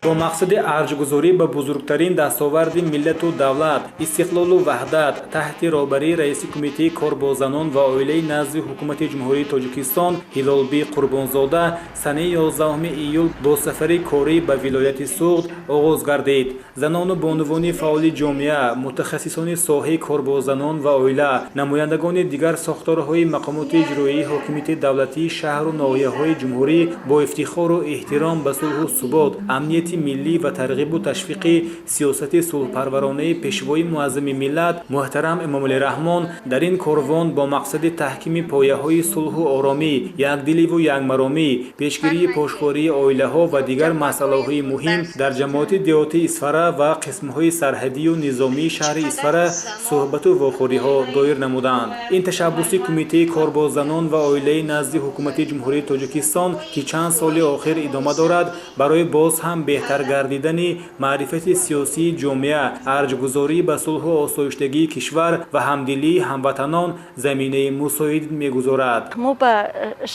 Бо мақсади арҷгузорӣ ба бузургтарин дастоварди миллату давлат, истиқлолу ваҳдат, таҳти роҳбарии раиси Кумитаи кор бо занон ва оилаи назди Ҳукумати Ҷумҳурии Тоҷикистон Ҳилолбӣ Қурбонзода санаи 11 июл бо сафари корӣ ба вилояти Суғд оғоз гардид. Занону бонувони фаъоли ҷомеа, мутахассисони соҳаи кор бо занон ва оила, намояндагони дигар сохторҳои мақомоти иҷроии ҳокимияти давлатии шаҳру ноҳияҳои ҷумҳурӣ бо ифтихору эҳтиром ба сулҳу субот, амнияти миллӣ ва тарғибу ташвиқи сиёсати сулҳпарваронаи Пешвои муаззами миллат муҳтарам Эмомалӣ Раҳмон дар ин корвон бо мақсади таҳкими пояҳои сулҳу оромӣ, якдиливу якмаромӣ, пешгирии пошхӯрии оилаҳо ва дигар масъалаҳои муҳим дар ҷамоати деҳоти Исфара ва қисмҳои сарҳадию низомии шаҳри Исфара суҳбату вохӯриҳо доир намуданд. Ин ташаббуси Кумитаи кор бо занон ва оилаи назди Ҳукумати Ҷумҳурии Тоҷикистон, ки чанд соли охир идома дорад, барои боз ҳам беҳтар гардидани маърифати сиёсии ҷомеа, арҷгузорӣ ба сулҳу осоиштагии кишвар ва ҳамдилии ҳамватанон заминаи мусоид мегузорад. Мо ба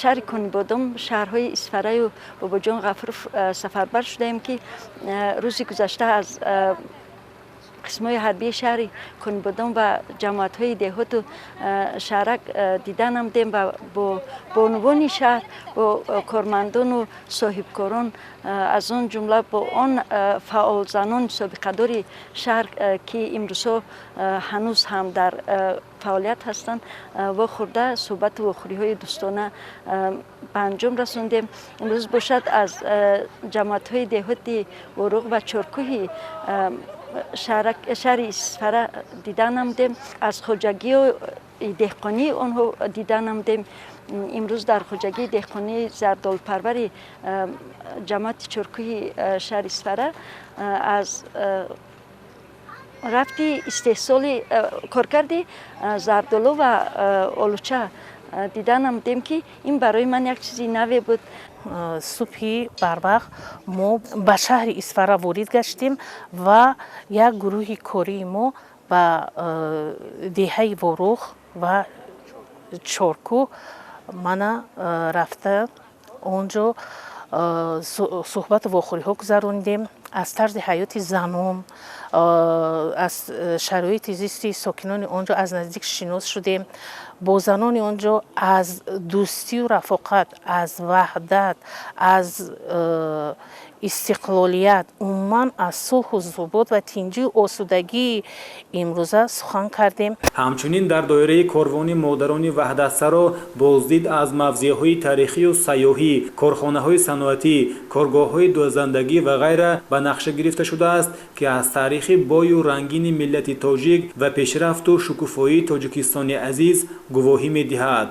шаҳри Конибодом, шаҳрҳои Исфараю Бобоҷон Ғафуров сафарбар шудаем, ки рӯзи гузашта аз қисмҳои ҳарбии шаҳри Конибодом ва ҷамоатҳои деҳоту шаҳрак дида намудем ва бо бонувони шаҳр, бо кормандону соҳибкорон, аз он ҷумла бо он фаъолзанони собиқадори шаҳр, ки имрӯзҳо ҳанӯз ҳам дар фаъолият ҳастанд, вохӯрда, суҳбату вохӯриҳои дӯстона ба анҷом расондем. Имрӯз бошад, аз ҷамоатҳои деҳоти Воруғ ва Чоркӯҳи шаҳри Исфара дида намудем, аз хоҷагию деҳқонии онҳо дида намудем. Имрӯз дар хоҷагии деҳқонии зардолпарвари ҷамоати Чоркӯҳи шаҳри Исфара аз рафти истеҳсоли коркарди зардолу ва олуча дида намудем, ки ин барои ман як чизи наве буд. Субҳи барвақт мо ба шаҳри Исфара ворид гаштем ва як гурӯҳи кории мо ба деҳаи Ворух ва Чоркӯҳ мана рафта, он ҷо суҳбату вохӯриҳо гузаронидем, аз тарзи ҳаёти занон, аз шароити зисти сокинони он ҷо аз наздик шинос шудем. Бо занони он ҷо аз дӯстию рафоқат, аз ваҳдат, аз истиқлолият, умуман аз сулҳу субот ва тинҷию осудагии имрӯза сухан кардем. Ҳамчунин дар доираи корвони модарони ваҳдатсаро боздид аз мавзеъҳои таърихию сайёҳӣ, корхонаҳои саноатӣ, коргоҳҳои дӯзандагӣ ва ғайра ба нақша гирифта шудааст, ки аз таърихи бою рангини миллати тоҷик ва пешрафту шукуфоии Тоҷикистони азиз гувоҳӣ медиҳад.